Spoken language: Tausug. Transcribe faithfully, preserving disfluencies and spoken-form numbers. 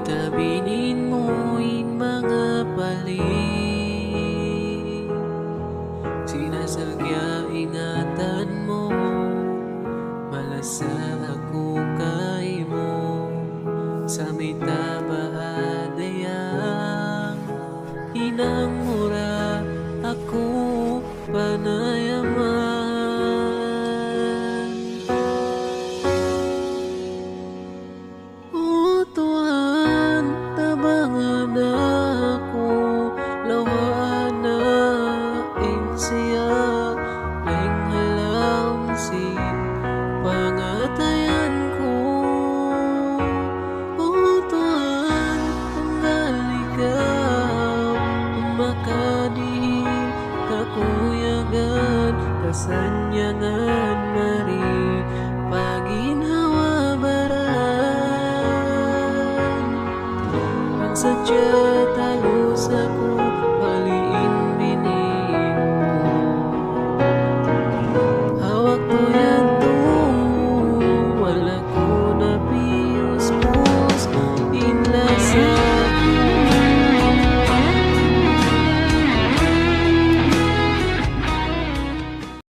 Tabinin mu in manga pali', sinasadja ingatan mu, malasa aku kaymu, sa' mayta' baha' dayang hinang mu ra aku panayaman. O Tuhan, tabangan aku, lawaan na in siya, laung ha lawm sin pangatayan ku. O Tuhan, tanggal ikaw, makadihil kakuyagan, kasannyangan mari pa ginhawa-baran. Bang sadja